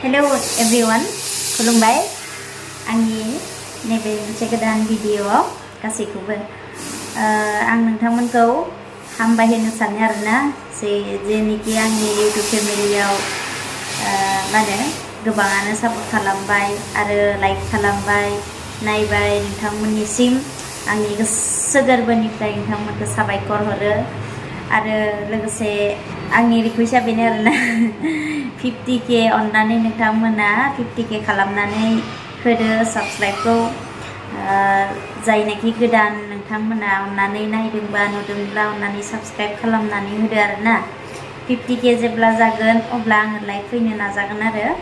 Hello everyone, खुलुमबाय आंनि नैबे मोनसे गोदान भिडिअ'आव गासैखौबो आं नोंथांमोनखौ हामबाय होनो सानो आरोना जेनिखि आंनि इउट्युब फेमिलियाव माने गोबाङानो सापर्ट खालामबाय आरो लाइक खालामबाय नायबाय नोंथांमोननिसिम आंनि गोसो गोरबोनिफ्राय नोंथांमोनखौ साबायखर हरो आरो लोगोसे आंनि रिक्वेस्टआ बेनो आरोना 50k अन्नानै नोंथांमोना 50k खालामनानै होदो साबस्क्राइबखौ जायनाखि गोदान नोंथांमोना अन्नानै नायदोंबा नुदोंब्ला अन्नानै साबस्क्राइब खालामनानै होदो आरोना 50k जेब्ला जागोन अब्ला आङो लाइक फैनो नाजागोन आरो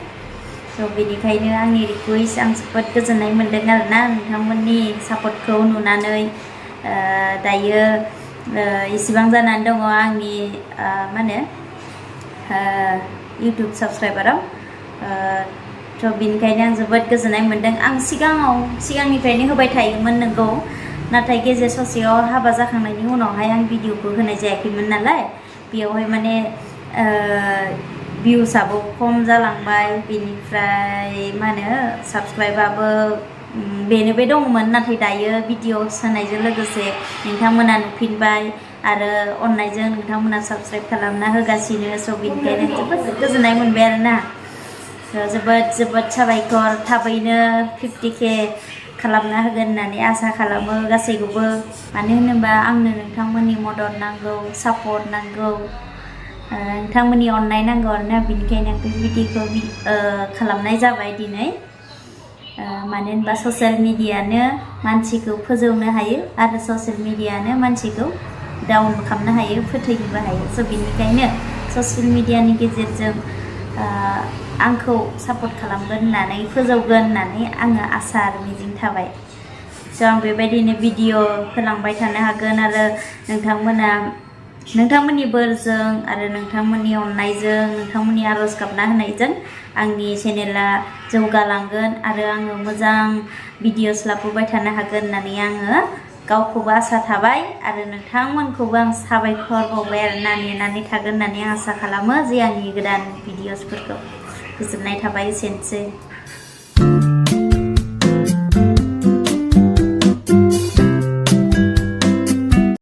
स' बेनिखायनो आंनि रिक्वेस्ट आं जोबोद गोजोननाय मोन्दों आरोना नोंथांमोननि सापर्टखौ नुनानै दायो इसिबां जानानै दङ आंनि मा होनो इउट्युब साबस्क्राइबाराव थ' बेनिखायनो आं जोबोद गोजोननाय मोन्दों आं सिगांनिफ्रायनो होबाय थायोमोन नोंगौ नाथाय गेजेर ससेयाव हाबा जाखांनायनि उनावहाय आं भिडिअखौ होनाय जायाखैमोन नालाय बेयावहाय माने भिउसआबो खम जालांबाय बेनिफ्राय मा होनो साबस्क्राइबाबो बेनो बे दंमोन नाथाय दायो भिडिअस होनायजों लोगोसे नोंथांमोना नुफिनबाय आरो अननायजों नोंथांमोना साबस्क्राइब खालामना होगासिनो स' बेनिखायनो जोबोद गोजोननाय मोनबाय आरोना जोबोद साबायखर थाबैनो 50k खालामना होगोन होननानै आसा खालामो गासैखौबो मानो होनोबा आंनो नोंथांमोननि मदद नांगौ सापर्ट नांगौ नोंथांमोननि अननाय नांगौ आरोना बेनिखायनो आं बे भिडिअखौ खालामनाय जाबाय दिनै मानो होनबा ससियेल मिडियानो मानसिखौ फोजौनो हायो आरो ससियेल मिडियानो मानसिखौ डाउनबो खालामनो हायो फोथैनोबो हायो स' बेनिखायनो ससियेल मिडियानि गेजेरजों आंखौ सापर्ट खालामगोन होननानै फोजौगोन होननानै आङो आसा आरो मिजिं थाबाय स' आं बेबायदिनो भिडिअ होलांबाय थानो हागोन आरो नोंथांमोना नोंथांमोननि बोरजों आरो नोंथांमोननि अननायजों नोंथांमोननि आरज गाबना होनायजों आंनि चेनेला जौगालांगोन आरो आङो मोजां भिडिअस लाबोबाय थानो हागोन होननानै आङो गावखौबो आसा थाबाय आरो नोंथांमोनखौबो आं साबायखर बावबाय आरोना नेनानै थागोन होननानै आं आसा खालामो जे आंनि गोदान भिडिअसफोरखौ गोजोननाय थाबाय एसेनोसै